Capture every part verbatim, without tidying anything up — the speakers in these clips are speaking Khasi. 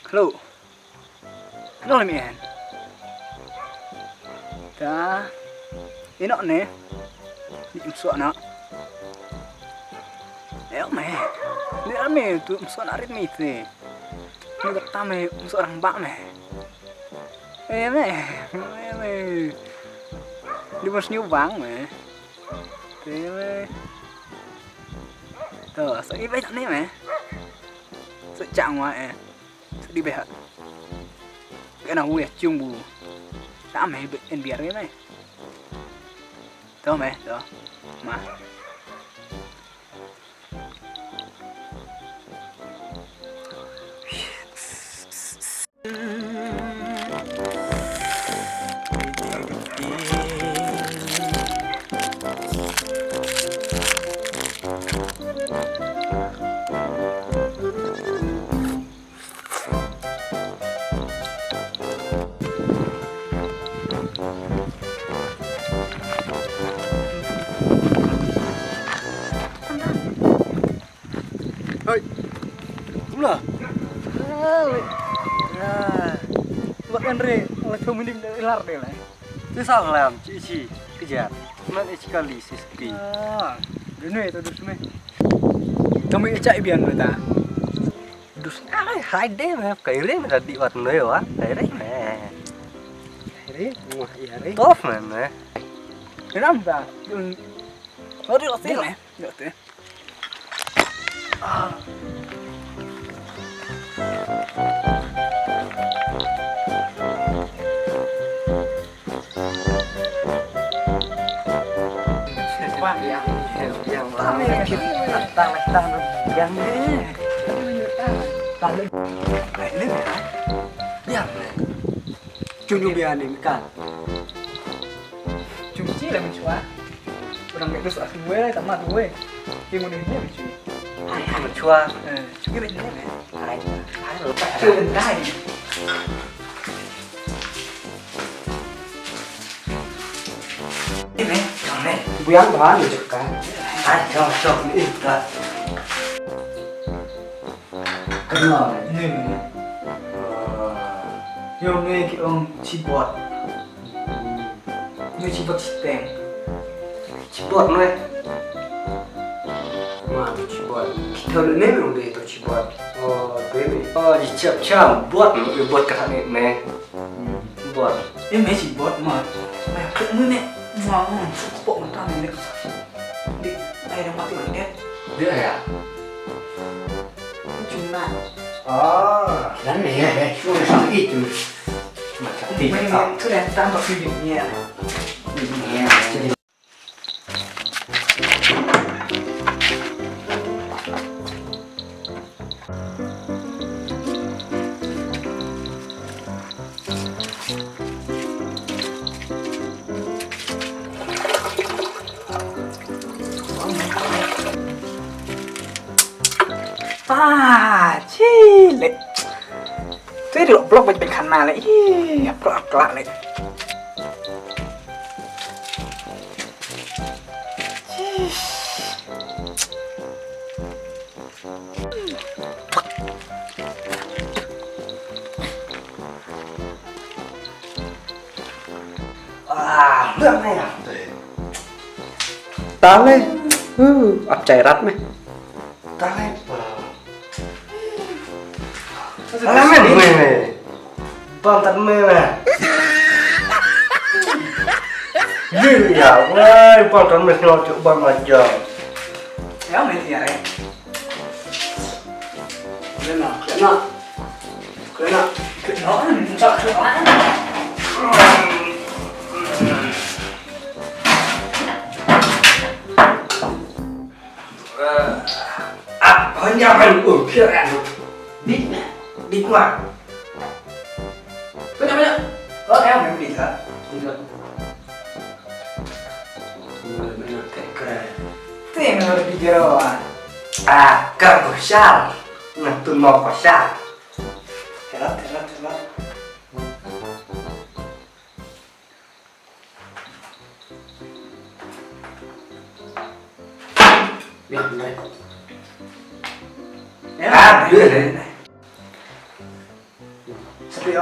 Hello. Hello, mi en. Ta. Ino ne. Ni im so na. Eo me. Ni ame tu im so na rit mi te. Ni ta me im so rang ba me. Eh me. Eh me. Di mas nyu bang me. Te me. To, so i bai ne me. So chang wa eh. Sadi beha. Kena hu ya chung bu. Ta me be en biar me. To me, to. Ma. Hai. Kumla. Hai. Ya. Wat kan re, la chong minim ilar de la. Ti sang lam, chi chi, kejar. Nan ichi kali sis pi. Ah. Dene ta dus me. Kami icha ibian beta. Dus ai hai de me, kai re me tadi wat noi wa, kai re me. Hai re, wah iya re. Tof me me. Kenapa? Sorry lo sih. Lo sih. Chung ïa biang ne kan. Chung chi la mynchwa. Orang ngi dus ak ngue ta mat ngue. Ki ngun ne mynchwa. Ai mynchwa. Eh, chung ïa biang ne. Ai ai lo ta. Chung dai. Ini, ini. Biang ba ni juga. Ai chung chung ni ta. Kena ni. Yo me ki ong chibot. Ni chibot chiteng. Chibot me. Ma ni chibot. Kita ni me ong de to chibot. Oh, de me. Oh, ji chap cham bot me bot ka ni me. Bot. Em me chibot ma. Ma klik mu ne. Ma ong chibot ma ta me. Di ai da mati ne. Di ai ya. Chuna. Ah. Kan ni ya, eh, chuna sama itu. Macam ni. Mai ni tu dah tambah video ni. Ni. Ah, chile. Tu dia blok baik-baik khana le. Ih, apa akhlak le. Ah, dah ni. Tale. Uh, ap cairat meh. Tale. Alah men, men, men. Bang tan men lah. Ni ya, wai, bang tan men selalu cuk bang aja. Ya, men ya, eh. Kena, kena. Kena. Kena, minta kena. Ah, honjaman, oh, kira. Dik, dik ma. Banyak, banyak. Oh, em, em, dik, ha. Dik, ha. Banyak, banyak, keren, keren. Tim, harus dijero, ah. Ah, kau besar. Ngatun mau besar. Herat, herat, herat. Ya, benar. Ya, ah, benar. Benar.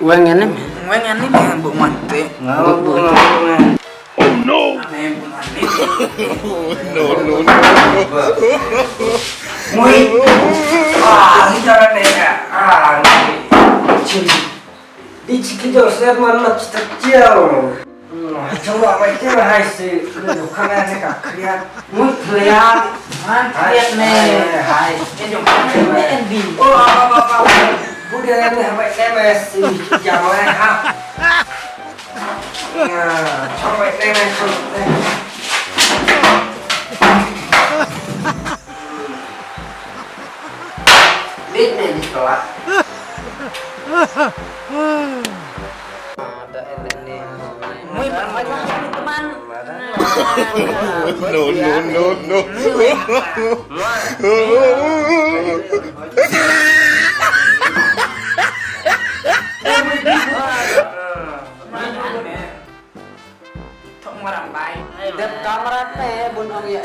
Weng ane me. Weng ane me bu mate. Nga bu. Oh no. Ane bu mate. No, no, no. Mui. Ah, kita ne. Ah, ni. Chin. Di chiki jo ser man na chita chiao. Chong wa mai te hai se. Ko jo kha ne ka kriat. Mui kriat. Man kriat ne. Hai. Ke jo kha ne endi. Oh, apa apa apa. Bu dia ne ha mai te mai si jam mai ha. Ya, chong mai te mai chong te. Bit ne di kelas. Mui, mui, mui, teman. No, no, no, no. Thong maram bai. Dep kamera te bun ong ya.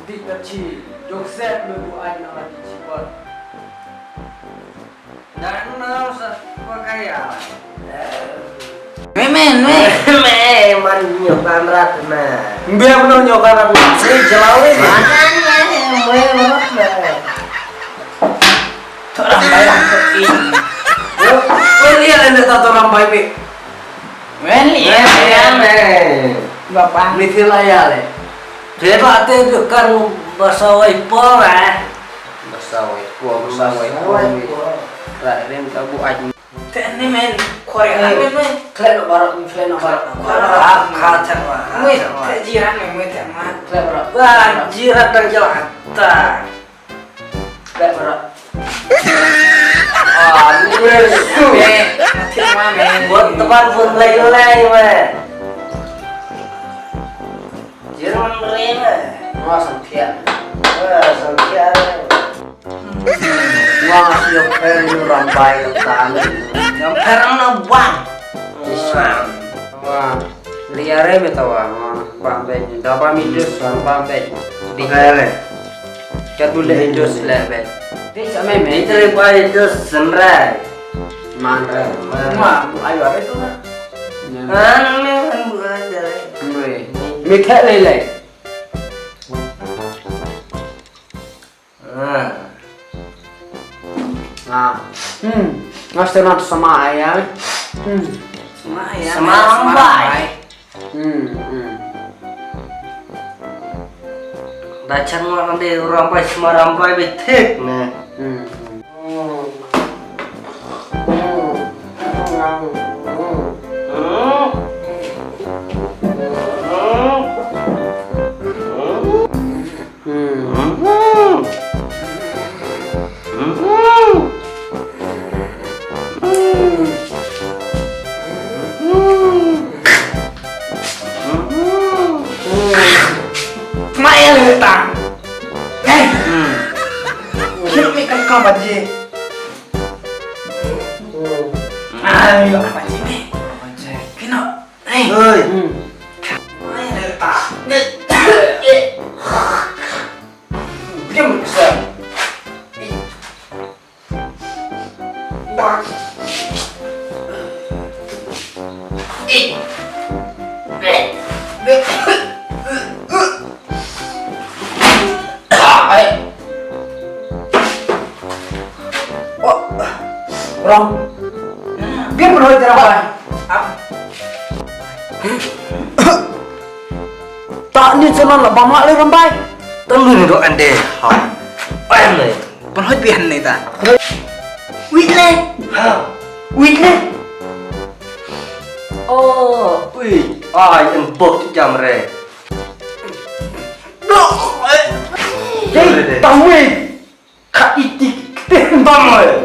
Dik ta chi, Joseph me bu ai na la chi por. Dan na sa pa kaya. Me, me, me. Me, man nyo kamera te me. Mbia mano nyo kamera te. Sei jelawe me. Makanya me, me, me. Thorang bayar ke ini. Wen ïa leh ta thorang bai pi. Wen ïa. Wen ïa me. Bapa. Ni thila ïa leh. Thila te kan basa wai por eh. Basa wai por, basa wai por. Ra rim ka bu ai. Te ni men, kore ni men men. Khlek no barok, khlek no barok. Kore barok. Kha chan wa. Mui te jiran me, mui te ma. Khlek barok. Wa jiran dang jalan. Ta. Khlek barok. Ah, ni men. Me, thik ma me. Buat teman pun lai lai me. Jiran re me. Wa sangkhian. Wa sangkhian. Wa sio pher nu rambai ka tan. Jam pher na bang. Islam. Wa liare me tawa. Wa pambe. Daba mi dus wa pambe. Di kale. Kat bule dus le be. Di same me. Di tere bai dus senrai. Manrai. Ma ayo are tu na. An me an bu aja. Me kale le. Ah. Ah. Hmm. Nga stena tu sama ayah. Hmm. Sama ayah. Sama rambai. Hmm, hmm. Da chan ma kan de rambai sama rambai be thik ne. Hmm. Hmm. Hmm. Hmm. Hmm. Hmm. Hmm. Smile tang. Eh. Hmm. Kino me kam kam baje. Hmm. Ah, yo baje me. Baje. Kino. Eh. Oi. Hmm. Rong. Biar menurut cara apa? Tak ni jalan lah, bang mak le rambai. Telu ni dok ande. Ha. Em le. Pun hoi bihan ni ta. Wait le. Ha. Wait le. Oh, wait. Ai, em bok jam re. Hei, tahu eh. Ka iti kete bang eh.